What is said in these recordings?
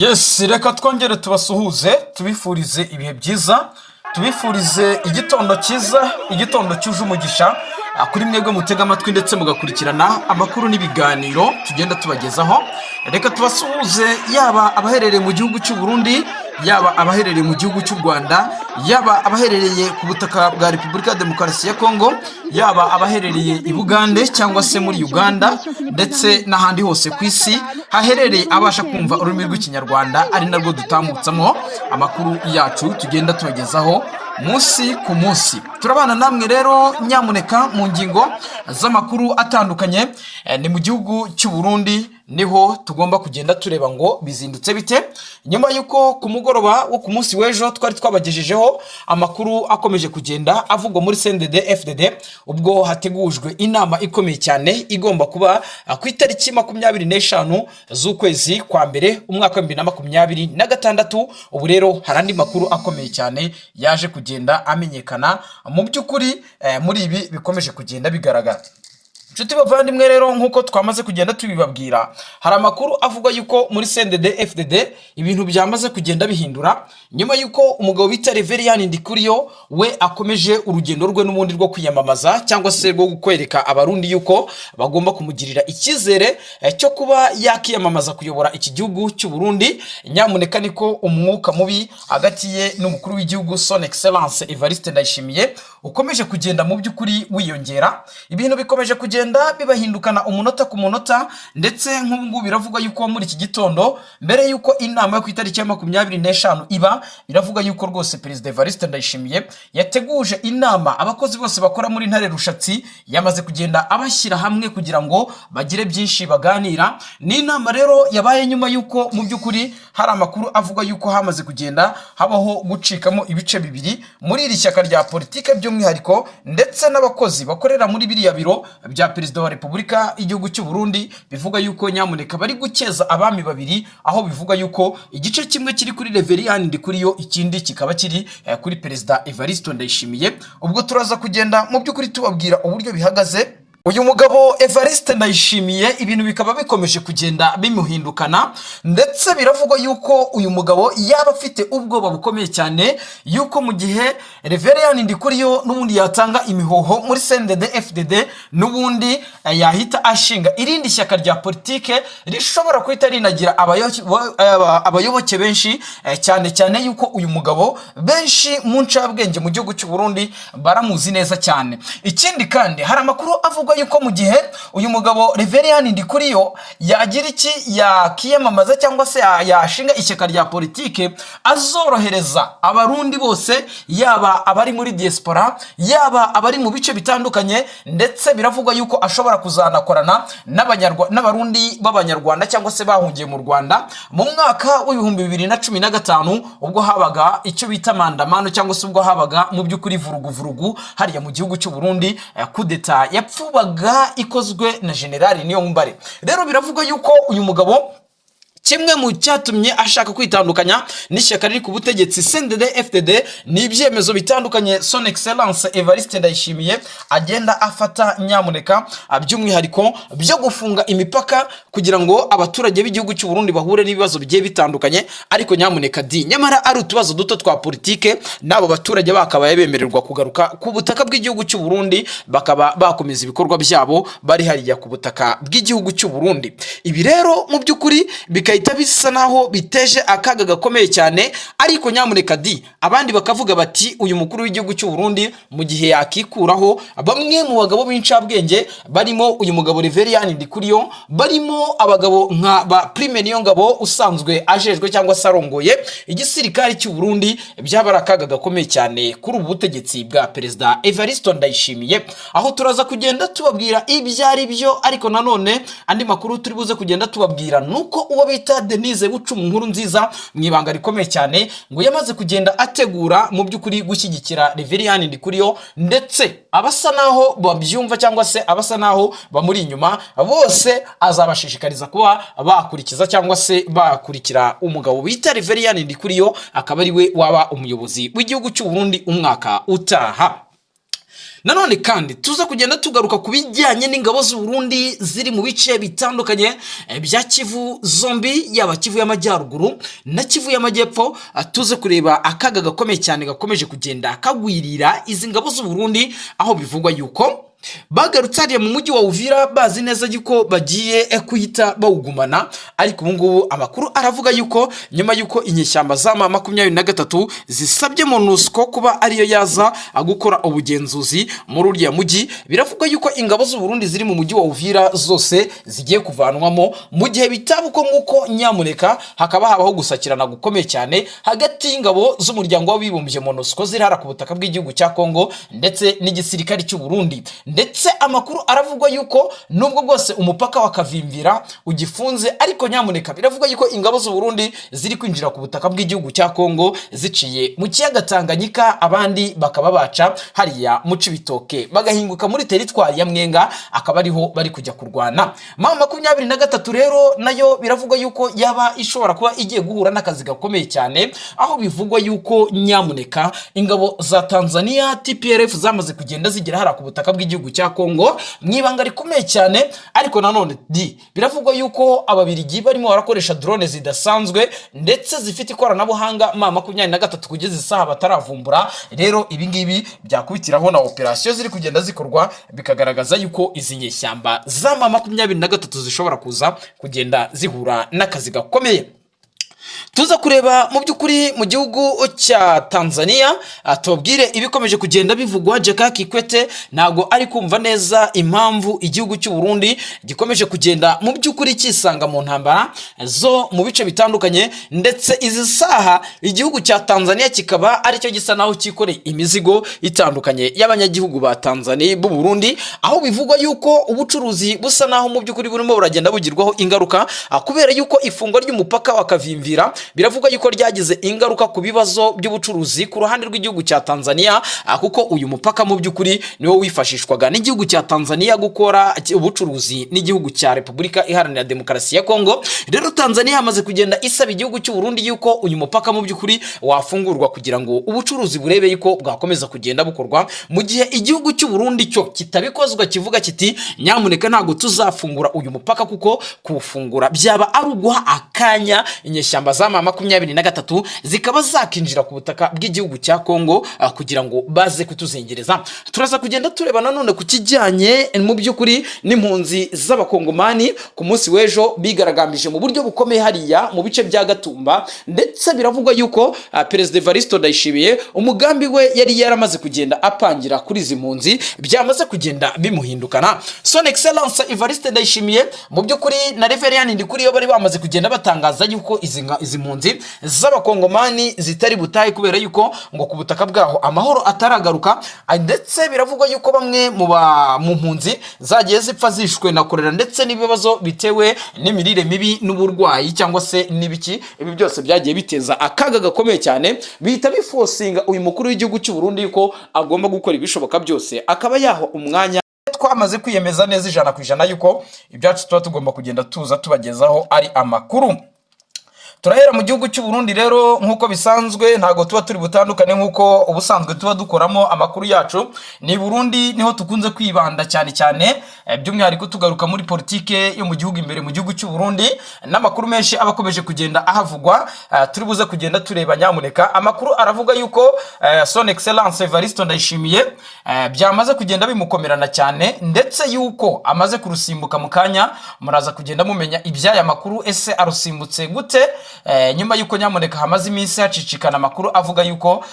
Yes, reka twongere tubasuhuze, tubifurize ibihe byiza, tubifurize igitondo cyiza, igitondo cyuje umugisha kuri mwebwe mutega amatwi ndetse mugakurikirana amakuru n'ibiganiro tugenda tubagezaho. Reka tubasuhuze, yaba abaherereye mu gihugu cy'u Burundi, yaba abaherereye mu gihugu cy'u Rwanda, yaba abaherereye ku butaka bwa Repubulika ya Demokarasi ya Kongo, yaba abaherereye i Bugande cyangwa se muri Uganda, ndetse n'ahandi hose ku isi haherereye abasha kumva ururimi rw'Ikinyarwanda, ari narwo dutambutsamo amakuru yacu tugenda tubagezaho munsi ku munsi. Turabana namwe rero nyamuneka mu ngingo z'amakuru atandukanye. Ni mu gihugu cy'u Burundi niho tugomba kugenda tureba ngo bizindutse bite, nyuma y'uko ku mugoroba wo ku munsi w'ejo twari twabagejejeho amakuru akomeje kugenda avugwa muri CNDD FDD, ubwo hategujwe inama ikomeye cyane igomba kuba ku itariki 25 z'ukwezi kwa mbere umwaka wa 2026. Ubu rero hari andi makuru akomeye cyane yaje kugenda amenyekana mu by'ukuri muri ibi bikomeje kugenda bigaragara. Inshuti bavandimwe rero, nk'uko twamaze kugenda tubibabwira, hari amakuru avuga yuko muri CNDD FDD ibintu byamaze kugenda bihindura, nyuma y'uko umugabo bita Reverien Ndikuriyo we akomeje urugendo rwe n'ubundi rwo kwiyamamaza, cyangwa se rwo kwereka Abarundi yuko bagomba kumugirira icyizere cyo kuba yakiyamamaza kuyobora iki gihugu cy'u Burundi. Nyamuneka, niko umwuka mubi hagati ye n'umukuru w'igihugu, Son Excellence Evariste Ndayishimiye, ukomeje kugenda mu by'ukuri wiyongera. Ibintu bikomeje kugenda bibahindukana umunota ku munota, ndetse nk'ubu ngubu biravugwa yuko muri iki gitondo, mbere yuko inama yo ku itariki ya 25 iba, biravuga yuko rwose Perezida Evariste Ndayishimiye yateguje inama abakozi bose bakora muri Ntare Rushatsi, yamaze kugenda abashyira hamwe kugira ngo bagire byinshi baganira. Ni inama rero yabaye nyuma yuko mu by'ukuri hari amakuru avuga yuko hamaze kugenda habaho gucikamo ibice bibiri muri iri shyaka rya politike by'umwihariko, ndetse n'abakozi bakorera muri biriya biro bya Perezida wa Repubulika y'igihugu cy'u Burundi. Bivuga yuko nyamuneka bari gukeza abami babiri, aho bivuga yuko igice kimwe kiri kuri Reverien Ndikuriyo, ikindi kikaba kiri kuri Perezida Evariste Ndayishimiye. Ubwo turaza kugenda mu by'ukuri tubabwira uburyo bihagaze. Uyu mugabo Evariste Ndayishimiye, ibintu bikaba bikomeje kugenda bimuhindukana, ndetse biravugwa yuko uyu mugabo yaba afite ubwoba bukomeye cyane yuko mu gihe Reverien Ndikuriyo n'ubundi yatanga imihoho muri CNDD FDD, n'ubundi yahita ashinga irindi shyaka rya politike rishobora guhita rinagira abayoboke benshi, cyane cyane yuko uyu mugabo benshi mu ncabwenge mu gihugu cy'u Burundi baramuzi neza cyane. Ikindi kandi, hari amakuru avuga yuko mu gihe uyu mugabo Reverien Ndikuriyo yagira iki, yakiyamamaza cyangwa se yashinga ishyaka rya politike, azorohereza Abarundi bose, yaba abari muri diaspora, yaba abari mu bice bitandukanye, ndetse biravugwa yuko ashobora kuzanakorana n'Abarundi b'Abanyarwanda cyangwa se bahungiye mu Rwanda mu mwaka wa 2015, ubwo habaga icyo bita maandamano, cyangwa se ubwo habaga mu by'ukuri vuruguvurugu hariya mu gihugu cy'u Burundi, kudeta yapfubaga ikozwe na Generali Niyombare. Rero biravugwa yuko uyu mugabo, kimwe mu cyatumye ashaka kwitandukanya n'ishyaka riri ku butegetsi CNDD FDD, ni ibyemezo bitandukanye Son Excellence Evariste Ndayishimiye agenda afata nyamuneka, by'umwihariko byo gufunga imipaka kugira ngo abaturage b'igihugu cy'u Burundi bahure n'ibibazo bigiye bitandukanye. Ariko nyamuneka di, nyamara ari utubazo duto twa politike, n'abo baturage bakabaye bemererwa kugaruka ku butaka bw'igihugu cy'u Burundi, bakaba bakomeza ibikorwa byabo bari hariya ku butaka bw'igihugu cy'u Burundi. Ibi rero mu by'ukuri bigahita bisa naho biteje akaga gakomeye cyane. Ariko nyamuneka di, abandi bakavuga bati uyu mukuru w'igihugu cy'u Burundi mu gihe yakikuraho bamwe mu bagabo b'incabwenge, barimo uyu mugabo Reverien Ndikuriyo, barimo abagabo nka ba Prime Niyongabo usanzwe ajejwe cyangwa se arongoye igisirikare cy'u Burundi, byaba ari akaga gakomeye cyane kuri ubu butegetsi bwa Perezida Evariste Ndayishimiye. Aho turaza kugenda tubabwira ibyo ari byo. Ariko nanone andi makuru turi buze kugenda tubabwira nuko uwo bita Denise Bucumu Nkuru Nziza, mu ibanga rikomeye cyane, ngo yamaze kugenda ategura mu by'ukuri gushyigikira Reverien Ndikuriyo, ndetse abasa naho babyumva cyangwa se abasa naho bamuri inyuma bose azabashishikariza kuba bakurikiza cyangwa se bakurikira umugabo bita Reverien Ndikuriyo, akaba ari we waba umuyobozi w'igihugu cy'u Burundi umwaka utaha. Nanone kandi tuza kugenda tugaruka ku bijyanye n'ingabo z'u Burundi ziri mu bice bitandukanye bya Kivu zombi, yaba Kivu y'Amajyaruguru na Kivu y'Amajyepfo. Tuze kureba akaga gakomeye cyane gakomeje kugenda kagwirira izi ngabo z'u Burundi, aho bivugwa yuko bagarutse hariya mu mujyi wa Uvira bazi neza yuko bagiye kuhita bawugumana. Ariko ubu ngubu amakuru aravuga yuko nyuma yuko inyeshyamba za M23 zisabye MONUSCO kuba ariyo yaza gukora ubugenzuzi muri uriya mujyi, biravugwa yuko ingabo z'u Burundi ziri mu mujyi wa Uvira zose zigiye kuvanwamo. Mu gihe bitaba uko nguko, nyamuneka hakaba habaho gusakirana gukomeye cyane hagati y'ingabo z'Umuryango w'Abibumbye MONUSCO ziri hara ku butaka bw'igihugu cya Kongo ndetse n'igisirikare cy'u Burundi. Ndetse amakuru aravugwa yuko nubwo bwose umupaka wa Kavimvira ugifunze, ariko nyamuneka biravugwa yuko ingabo z'u Burundi ziri kwinjira ku butaka bw'igihugu cya Kongo ziciye mu kiyaga Tanganyika, abandi bakaba baca hariya mu Cibitoke bagahinguka muri teritwari ya Mwenga, akaba ariho bari kujya kurwana. M23 rero nayo biravugwa yuko yaba ishobora kuba igiye guhura n'akazi gakomeye cyane, aho bivugwa yuko nyamuneka ingabo za Tanzania TPLF zamaze kugenda zigera hariya ku butaka bw'igihugu cya Kongo mu ibanga rikomeye cyane. Ariko nanone di biravugwa yuko Ababirigi barimo barakoresha drone zidasanzwe ndetse zifite ikoranabuhanga M23 kugeza isaha bataravumbura. Rero ibi ngibi byakubitiraho na operasiyo ziri kugenda zikorwa, bikagaragaza yuko izi nyeshyamba za M23 zishobora kuza kugenda zihura n'akazi gakomeye. Tuza kureba mu by'ukuri mu gihugu cya Tanzania, tubabwire ibikomeje kugenda bivugwa. Jakaya Kikwete ntabwo ari kumva neza impamvu igihugu cy'u Burundi gikomeje kugenda mu by'ukuri kisanga mu ntambara zo mu bice bitandukanye, ndetse izi saha igihugu cya Tanzania kikaba aricyo gisa naho cyikoreye imizigo itandukanye y'abanyagihugu ba Tanzania b'u Burundi, aho bivugwa yuko ubucuruzi busa naho mu by'ukuri burimo buragenda bugirwaho ingaruka, kubera yuko ifungwa ry'umupaka wa Kavimvira biravugwa yuko ryagize ingaruka ku bibazo by'ubucuruzi ku ruhande rw'igihugu cya Tanzania, kuko uyu mupaka mu by'ukuri niwo wifashishwaga n'igihugu cya Tanzania gukora ubucuruzi n'igihugu cya Repubulika Iharanira Demokarasi ya Kongo. Rero Tanzania yamaze kugenda isaba igihugu cy'u Burundi yuko uyu mupaka mu by'ukuri wafungurwa kugira ngo ubucuruzi burebe yuko bwakomeza kugenda bukorwa, mu gihe igihugu cy'u Burundi cyo kitabikozwa, kivuga kiti: "Nyamuneka ntabwo tuzafungura uyu mupaka, kuko kuwufungura byaba ari uguha akanya inyeshyamba za M23 zikaba zakinjira ku butaka bw'igihugu cya Kongo kugira ngo baze kutuzengereza." Turaza kugenda tureba nanone ku kijyanye mu by'ukuri n'impunzi z'Abakongomani. Ku munsi w'ejo bigaragambije mu buryo bukomeye hariya mu bice bya Gatumba, ndetse biravugwa yuko Perezida Evariste Ndayishimiye umugambi we yari yaramaze kugenda apangira kuri izi mpunzi byamaze kugenda bimuhindukana. Son Excellence Evariste Ndayishimiye mu by'ukuri na Reverien Ndikuriyo bari bamaze kugenda batangaza yuko izi mpunzi z'Abakongomani zitari butahe, kubera yuko ngo ku butaka bwaho amahoro ataragaruka. Ndetse biravugwa yuko bamwe mu mpunzi zagiye zipfa zishwe na korera ndetse n'ibibazo bitewe n'imirire mibi n'uburwayi cyangwa se n'ibiki. Ibi byose byagiye biteza akaga gakomeye cyane, bihita biforcinga uyu mukuru w'igihugu cy'u Burundi yuko agomba gukora ibishoboka byose akaba yaha umwanya. Twamaze kwiyemeza neza 100% yuko ibyacu tuba tugomba kugenda tuza tubagezaho ari amakuru. Turahera mu gihugu cy'u Burundi rero nk'uko bisanzwe, ntabwo tuba turi butandukane nk'uko ubusanzwe tuba dukoramo amakuru yacu. Ni Burundi niho tukunze kwibanda cyane cyane, by'umwihariko tugaruka muri politike yo mu gihugu imbere mu gihugu cy'u Burundi n'amakuru menshi aba akomeje kugenda ahavugwa. Turi buze kugenda tureba. Nyamuneka amakuru aravuga yuko Son Excellence Evariste Ndayishimiye byamaze kugenda bimukomerana cyane, ndetse yuko amaze kurusimbuka. Mu kanya muraza kugenda mumenya iby'aya makuru. Ese arusimbutse gute? Nyuma y'uko nyamuneka hamaze iminsi hacicikana amakuru avuga yuko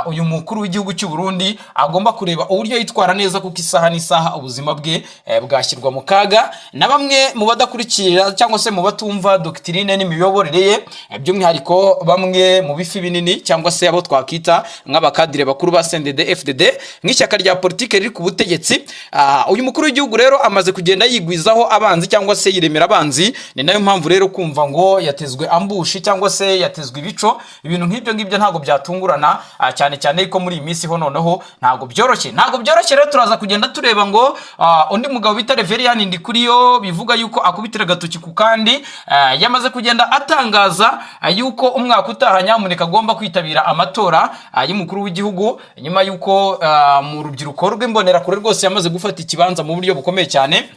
uyu mukuru w'igihugu cy'u Burundi agomba kureba uburyo yitwara neza, kuko isaha n'isaha ubuzima bwe bwashyirwa mu kaga na bamwe mu badakurikira cyangwa se mu batumva doctrine n'imiyoborere ye, by'umwihariko bamwe mu bifi binini cyangwa se abo twakita nk'abakadire bakuru ba CNDD FDD nk'ishyaka rya politike riri ku butegetsi. Uyu mukuru w'igihugu rero amaze kugenda yigwizaho abanzi cyangwa se yiremera abanzi. Ni nayo mpamvu rero kumva ngo yatezwe ambush ambush cyangwa se yatezwe ibico. Ibintu nk'ibyo ngibyo ntabwo byatungurana, cyane cyane ko muri iyi minsi ho noneho ntabwo byoroshye, ntabwo byoroshye. Rero turaza kugenda tureba ngo undi mugabo bita Reverien Ndikuriyo bivuga yuko akubitira agatoki ku kandi, yamaze kugenda atangaza yuko umwaka utaha nyamuneka agomba kwitabira amatora y'umukuru w'igihugu, nyuma yuko mu rubyiruko rw'Imbonerakure rwose yamaze gufata ikibanza mu buryo bukomeye cyane.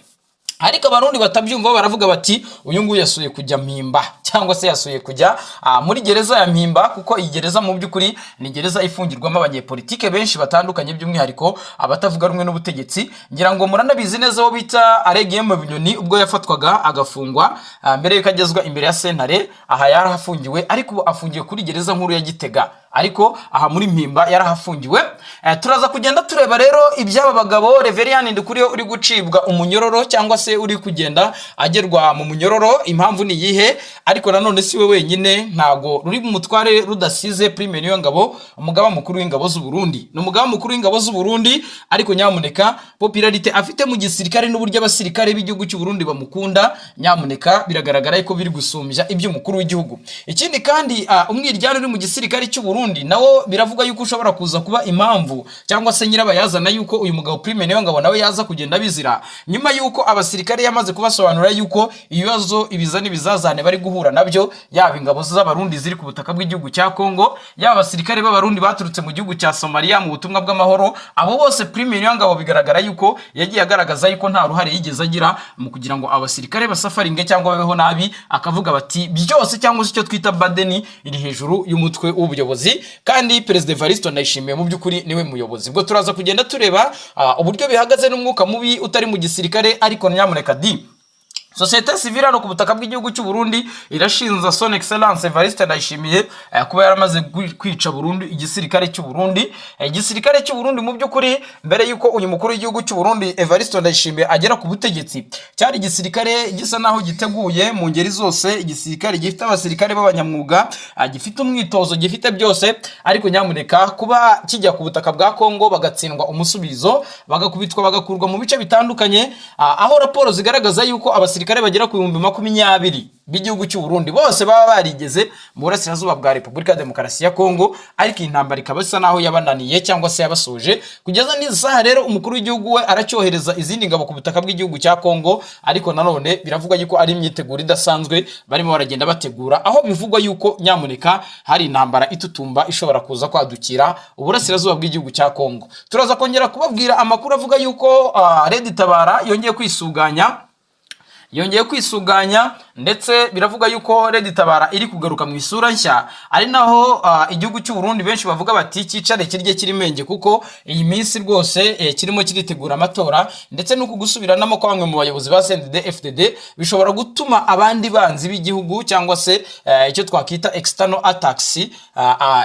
Ariko Abarundi batabyumva baravuga bati: "Uyu nguyu yasuye kujya Mpimba cyangwa se yasuye kujya muri gereza ya Mpimba", kuko iyi gereza mu by'ukuri ni gereza ifungirwamo abanyepolitike benshi batandukanye, by'umwihariko abatavuga rumwe n'ubutegetsi. Ngira ngo muranabizi neza, uwo bita Alain Bunyoni ubwo yafatwaga agafungwa, mbere yuko agezwa imbere ya sentare, aha yarahafungiwe, ariko ubu afungiwe kuri gereza nkuru ya Gitega, ariko aha muri Mpimba yarahafungiwe. Turaza kugenda tureba rero iby'aba bagabo, Reverien Ndikuriyo uri gucibwa umunyororo cyangwa se uri kugenda agerwa mu munyororo, impamvu ni iyihe? Ariko nanone si we wenyine, ntago ruri mutware rudasize Prime Niyongabo, umugaba mukuru w'ingabo z'u Burundi. Ni umugaba mukuru w'ingabo z'u Burundi, ariko nyamuneka popularité afite mu gisirikare n'uburyo abasirikare b'igihugu cy'u Burundi bamukunda, nyamuneka biragaragara ko biri gusumbya iby'umukuru w'igihugu. Ikindi kandi, umwiryane uri mu gisirikare cy'u Burundi nawo biravuga yuko ushobora kuza kuba impamvu cyangwa se nyirabayazana yuko uyu mugabo Prime Niyongabo nawe yaza kugenda bizira, nyuma yuko abasirikare yamaze kubasobanurira yuko ibibazo, ibiza n'ibizazane bari guhura nabyo, yaba ingabo z'Abarundi ziri ku butaka bw'igihugu cya Kongo, yaba abasirikare b'Abarundi baturutse mu gihugu cya Somalia mu butumwa bw'amahoro, abo bose Prime Niyongabo bigaragara yuko yagiye agaragaza yuko nta ruhare yigeze agira mu kugira ngo abasirikare basafaringe cyangwa babeho nabi, akavuga bati byose cyangwa se icyo twita burden iri hejuru y'umutwe w'ubuyobozi, kandi Perezida Evariste Ndayishimiye mu by'ukuri niwe muyobozi. Ubwo turaza kugenda tureba uburyo bihagaze n'umwuka mubi utari mu gisirikare. Ariko nyamuneka di sosiyete sivile hano ku butaka bw'igihugu cy'u Burundi irashinja Son Excellence Evariste Ndayishimiye kuba yaramaze kwica burundu igisirikare cy'u Burundi. Igisirikare cy'u Burundi mu by'ukuri, mbere y'uko uyu mukuru w'igihugu cy'u Burundi Evariste Ndayishimiye agera ku butegetsi, cyari igisirikare gisa naho giteguye mu ngeri zose, igisirikare gifite abasirikare b'abanyamwuga, gifite umwitozo, gifite byose. Ariko nyamuneka kuba kijya ku butaka bwa Kongo bagatsindwa umusubizo, bagakubitwa, bagakurwa mu bice bitandukanye, aho raporo zigaragaza yuko abasirikare bagera ku 20,000 b'igihugu cy'u Burundi bose baba barigeze mu burasirazuba bwa Repubulika ya Demokarasi ya Kongo, ariko iyi ntambara ikaba isa naho yabananiye cyangwa se yabasoje kugeza n'izi saha. Rero umukuru w'igihugu we aracyohereza izindi ngabo ku butaka bw'igihugu cya Kongo, ariko nanone biravugwa yuko ari imyiteguro idasanzwe barimo baragenda bategura, aho bivugwa yuko nyamuneka hari intambara itutumba ishobora kuza kwadukira uburasirazuba bw'igihugu cya Kongo. Turaza kongera kubabwira amakuru avuga yuko Red Tabara yongeye kwisuganya, ndetse biravuga yuko Red Tabara iri kugaruka mu isura nshya, ari naho igihugu cy'u Burundi benshi bavuga bati cyicare kirye kiri menge, kuko iyi minsi rwose kirimo kiritegura amatora, ndetse no kugusubiranamo kwa bamwe mu bayobozi ba CNDD FDD bishobora gutuma abandi banzi b'igihugu cyangwa se icyo twakita external attacks,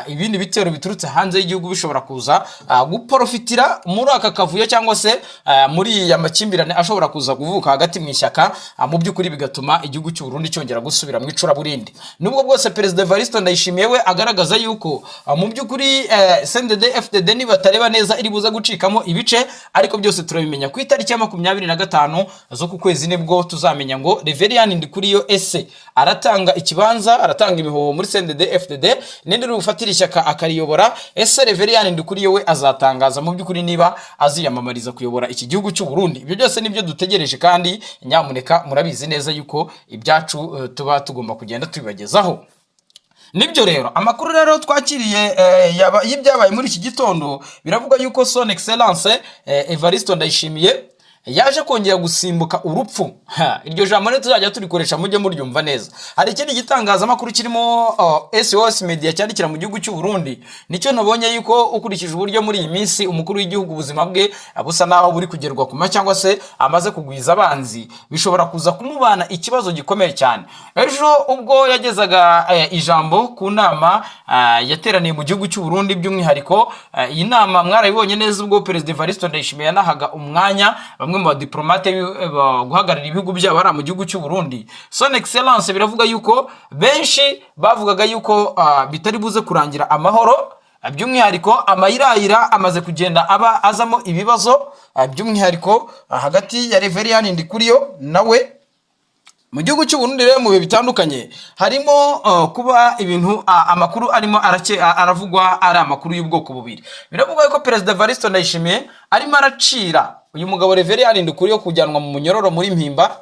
ibindi bitero biturutse hanze y'igihugu, bishobora kuza guprofitira muri aka kavuyo cyangwa se muri aya makimbirane ashobora kuza kuvuka hagati mu ishyaka, mu by'ukuri bigatuma igihugu cy'u Burundi cyongera gusubira mu icuraburindi, nubwo bwose Perezida Evariste Ndayishimiye we agaragaza yuko mu by'ukuri CNDD FDD nibatareba neza iri buze gucikamo ibice. Ariko byose turabimenya ku itariki ya 25 z'uku kwezi, nibwo tuzamenya ngo Reverien Ndikuriyo ese aratanga ikibanza, aratanga imihoho muri CNDD FDD, ninde uri bufatire ishyaka akariyobora? Ese Reverien Ndikuriyo we azatangaza mu by'ukuri niba aziyamamariza kuyobora iki gihugu cy'u Burundi? Ibyo byose nibyo dutegereje, kandi nyamuneka murabizi neza yuko ibyacu tuba tugomba kugenda tubibagezaho. Nibyo rero, amakuru rero twakiriye y'ibyabaye muri iki gitondo, biravuga yuko Son Excellence Evariste Ndayishimiye yaje kongera gusimbuka urupfu. Ha, iryo jambo rero tuzajya turikoresha, mujye muryumva neza. Hari ikindi gitangazamakuru kirimo SOS Media cyandikira mu gihugu cy'u Burundi, nicyo nabonye yuko ukurikije uburyo muri iyi minsi umukuru w'igihugu ubuzima bwe busa naho buri kugerwa kuma cyangwa se amaze kugwiza abanzi, bishobora kuza kumubana ikibazo gikomeye cyane. Ejo ubwo yagezaga ijambo ku nama yateraniye mu gihugu cy'u Burundi, by'umwihariko iyi nama mwarayibonye neza, ubwo Perezida Evariste Ndayishimiye yanahaga umwanya bamwe mu badiplomate guhagararira ibihugu byabo hariya mu gihugu cy'u Burundi, Son Excellence biravuga yuko benshi bavugaga yuko bitari buze kurangira amahoro, by'umwihariko amayirayira amaze kugenda aba azamo ibibazo, by'umwihariko hagati ya Reverien Ndikuriyo nawe. Mu gihugu cy'u Burundi rero, mu bihe bitandukanye harimo kuba ibintu amakuru arimo aravugwa ari amakuru y'ubwoko bubiri. Biravugwa yuko Perezida Evariste Ndayishimiye arimo aracira uyu mugabo Reverien Ndikuriyo kujyanwa mu munyororo muri Mpimba,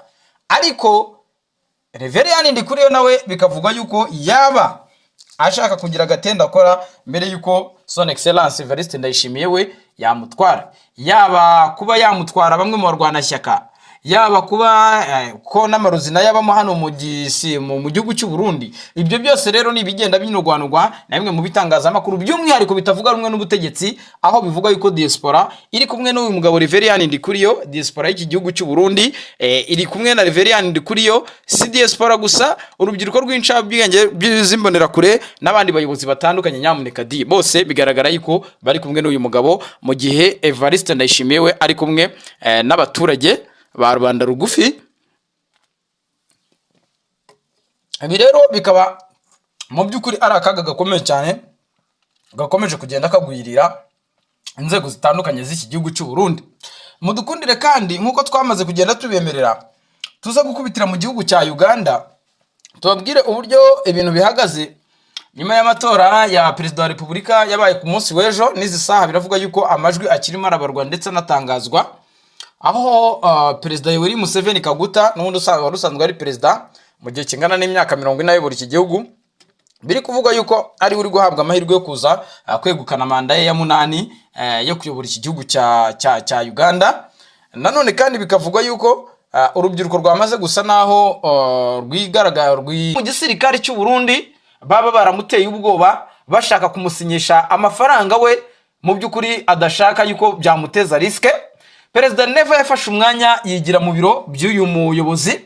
ariko Reverien Ndikuriyo nawe bikavugwa yuko yaba ashaka kugira agatenda akora mbere yuko Son Excellence Evariste Ndayishimiye we yamutwara, yaba kuba yamutwara bamwe mu barwanashyaka, yaba kuba ko n'amarozi nayo abamo hano mu gisi mu gihugu cy'u Burundi. Ibyo byose rero ni ibigenda binurwanurwa na bimwe mu bitangazamakuru, by'umwihariko bitavuga rumwe n'ubutegetsi, aho bivuga yuko diaspora iri kumwe n'uyu mugabo Reverien Ndikuriyo. Diaspora y'iki gihugu cy'u Burundi iri kumwe na Reverien Ndikuriyo. Si diaspora gusa, urubyiruko rw'incabwenge z'imbonerakure n'abandi bayobozi batandukanye, nyamuneka di bose bigaragara yuko bari kumwe n'uyu mugabo, mu gihe Evariste Ndayishimiye we ari kumwe n'abaturage ba rubanda rugufi. Ibi rero bikaba mu by'ukuri ari akaga gakomeye cyane gakomeje kugenda kagwirira inzego zitandukanye z'iki gihugu cy'u Burundi. Mudukundire kandi, nk'uko twamaze kugenda tubemerera, tuza gukubitira mu gihugu cya Uganda, tubabwire uburyo ibintu bihagaze nyuma y'amatora ya perezida wa repubulika yabaye ku munsi w'ejo. N'izi saha biravuga yuko amajwi akirimo arabarwa ndetse anatangazwa, aho Perezida Yoweri Museveni Kaguta, n'ubundi wari usanzwe ari perezida mu gihe kingana n'imyaka 40 ayobora iki gihugu, biri kuvuga yuko ari we uri guhabwa amahirwe yo kuza kwegukana manda ye ya munani yo kuyobora iki gihugu cya Uganda. Nanone kandi bikavugwa yuko urubyiruko rwamaze gusa naho rwigaragara mu gisirikare cy'u Burundi baba baramuteye ubwoba, bashaka kumusinyisha amafaranga we mu by'ukuri adashaka yuko byamuteza risque. Perezida Neva yafashe umwanya yigira mu biro by'uyu muyobozi,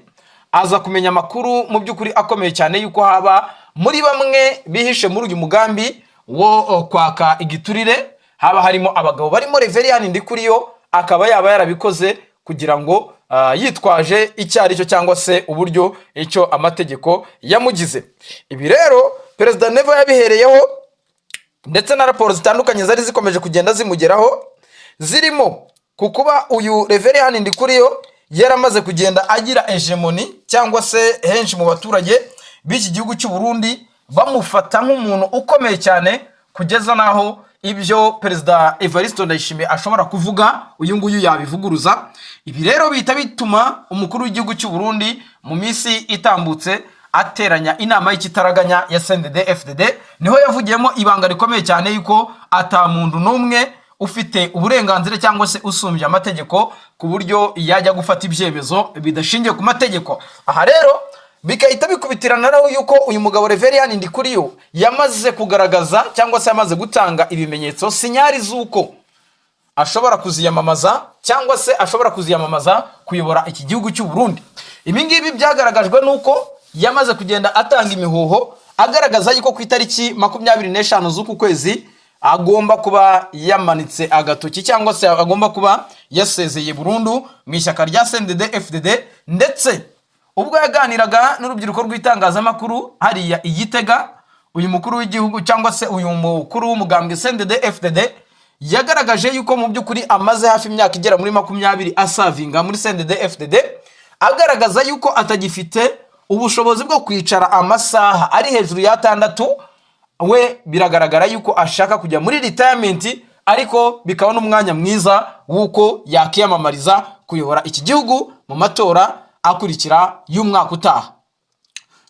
aza kumenya amakuru mu by'ukuri akomeye cyane yuko haba muri bamwe bihishe muri uyu mugambi wo kwaka igiturire, haba harimo abagabo barimo Reverien Ndikuriyo, akaba yaba yarabikoze kugira ngo yitwaje icyo ari cyo cyangwa se uburyo icyo amategeko yamugize. Ibi rero Perezida Neva yabihereyeho, ndetse na raporo zitandukanye zari zikomeje kugenda zimugeraho, zirimo ku kuba uyu Reverien Ndikuriyo yaramaze kugenda agira hégémonie, cyangwa se henshi mu baturage b'iki gihugu cy'u Burundi bamufata nk'umuntu ukomeye cyane, kugeza n'aho ibyo Perezida Evariste Ndayishimiye ashobora kuvuga uyu nguyu yabivuguruza. Ibi rero bihita bituma umukuru w'igihugu cy'u Burundi mu minsi itambutse ateranya inama y'ikitaraganya ya CNDD FDD. Niho yavugiyemo ibanga rikomeye cyane yuko ata muntu n'umwe ufite uburenganzira cyangwa se usumbye amategeko ku buryo yajya gufata ibyemezo bidashingiye ku mategeko. Aha rero bigahita bikubitirana nawe yuko uyu mugabo Reverien Ndikuriyo yamaze kugaragaza cyangwa se yamaze gutanga ibimenyetso, signal z'uko ashobora kuziyamamaza cyangwa se ashobora kuziyamamaza kuyobora iki gihugu cy'u Burundi. Ibi ngibi byagaragajwe n'uko yamaze kugenda atanga imihuho, agaragaza yuko ku itariki 25 z'uku kwezi agomba kuba yamanitse agatoki, cyangwa se agomba kuba yasezeye burundu mu ishyaka rya CNDD FDD. Ndetse ubwo yaganiraga n'urubyiruko rw'itangazamakuru hariya i Gitega, uyu mukuru w'igihugu cyangwa se uyu mukuru w'umugambwe CNDD FDD yagaragaje yuko mu by'ukuri amaze hafi imyaka igera muri 20 aservinga muri CNDD FDD, agaragaza yuko atagifite ubushobozi bwo kwicara amasaha ari hejuru y'atandatu. We biragaragara yuko ashaka kujya muri retirement, ariko bikaba n'umwanya mwiza w'uko yakiyamamariza kuyobora iki gihugu mu matora akurikira y'umwaka utaha.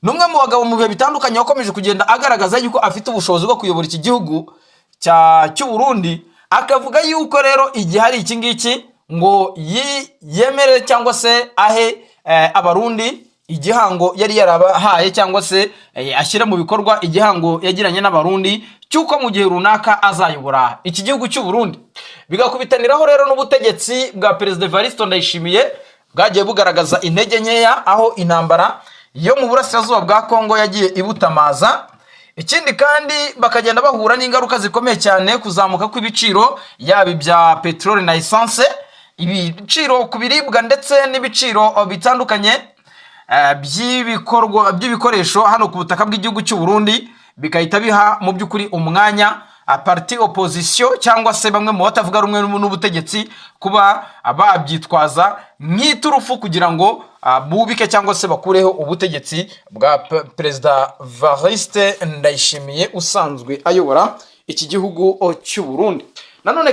Ni umwe mu bagabo mu bihe bitandukanye wakomeje kugenda agaragaza yuko afite ubushobozi bwo kuyobora iki gihugu cy'u Burundi, akavuga yuko rero igihe ari iki ngiki ngo yemere cyangwa se ahe Abarundi igihango yari yarabahaye, cyangwa se ashyire mu bikorwa igihango yagiranye n'Abarundi cy'uko mu gihe runaka azayobora iki gihugu cy'u Burundi. Bigakubitaniraho rero n'ubutegetsi bwa Perezida Evariste Ndayishimiye bwagiye bugaragaza intege nkeya, aho intambara yo mu burasirazuba bwa Kongo yagiye ibutamaza. Ikindi kandi bakagenda bahura n'ingaruka zikomeye cyane, kuzamuka kw'ibiciro, yaba ibya peteroli na essence, ibiciro ku biribwa, ndetse n'ibiciro bitandukanye by'ibikorwa by'ibikoresho hano ku butaka bw'igihugu cy'u Burundi, bigahita biha mu by'ukuri umwanya parti opposition cyangwa se bamwe mu batavuga rumwe n'ubutegetsi kuba babyitwaza nk'iturufu kugira ngo bubike cyangwa se bakureho ubutegetsi bwa Perezida Evariste Ndayishimiye usanzwe ayobora iki gihugu cy'u Burundi. Nanone